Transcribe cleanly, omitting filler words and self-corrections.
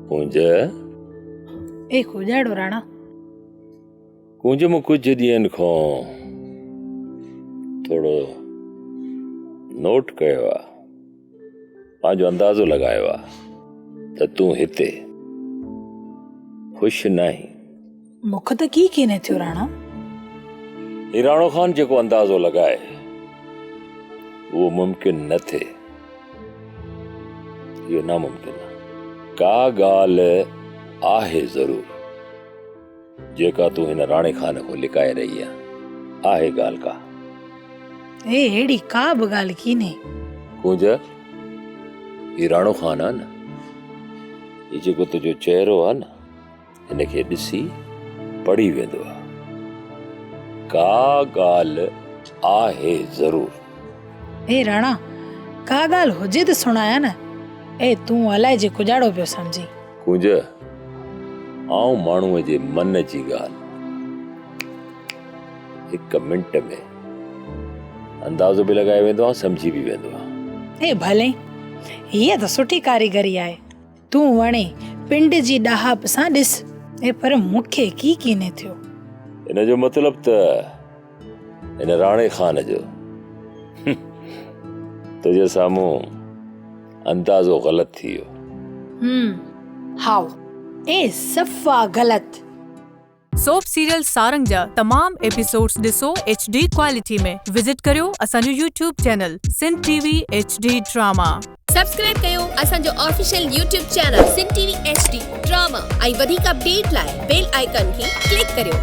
ڪونج. اي ڪوڄاڙو راڻا. ڪونج مون ڪجهه ڏينهن کان ٿورو نوٽ ڪيو آ، پنهنجو اندازو لڳايو آ ته تون هتي خوش ناهين. مون کي ته ڪي ڪيني ٿيو راڻا. هي راڻو خان جيڪو اندازو لڳائي اهو ممڪن نه ٿئي. اهو ناممڪن آهي. ڪا ڳالهه آهي ضرور جيڪا تون هن راڻي خان کان لڪائي رهي آهين. آهي ڳالهه ڪا؟ اي اهڙي ڪا به ڳالهه ڪينهي. ڪونج، هي راڻو خان آهي نه، هي جيڪو تنهنجو چهرو آهي نه، هن کي ڏسي پڙهي ويندو آ. ڪا ڳالهه آهي ضرور. اي راڻا، ڪا ڳالهه هجي ته سڻايان نه. اي تون الائجي ڪجاڙو پيو سمجهين. ڪونج، آئون ماڻهوء جي من جي ڳالهه هڪ منٽ ۾ اندازو به لڳائي ويندو آهيان، سمجهي به ويندو آهيان. اي ڀلي، هيء ته سٺي ڪاريگري آهي. تون وڻي پنڊ جي ڏاهپ سان ڏس. اي پر مون کي ڪي ڪيني ٿيو. ان جو مطلب ته هن راڻي خان جو تنهنجي سامهون اندازو غلط ٿي ويو. هم هائو اي صفا غلط. سوپ سيريل سارنگ جا تمام ايپيسوڊز ڏسو ايڇ ڊي ڪوالٽي ۾ وزٽ ڪريو اسان جو YouTube channel Sindh T V H D drama. Subscribe ڪيو اسان جو official YouTube channel Sindh T V H D drama ۽ وڌيڪ اپڊيٽ لاء بيل آئيڪان کي ڪلڪ ڪريو.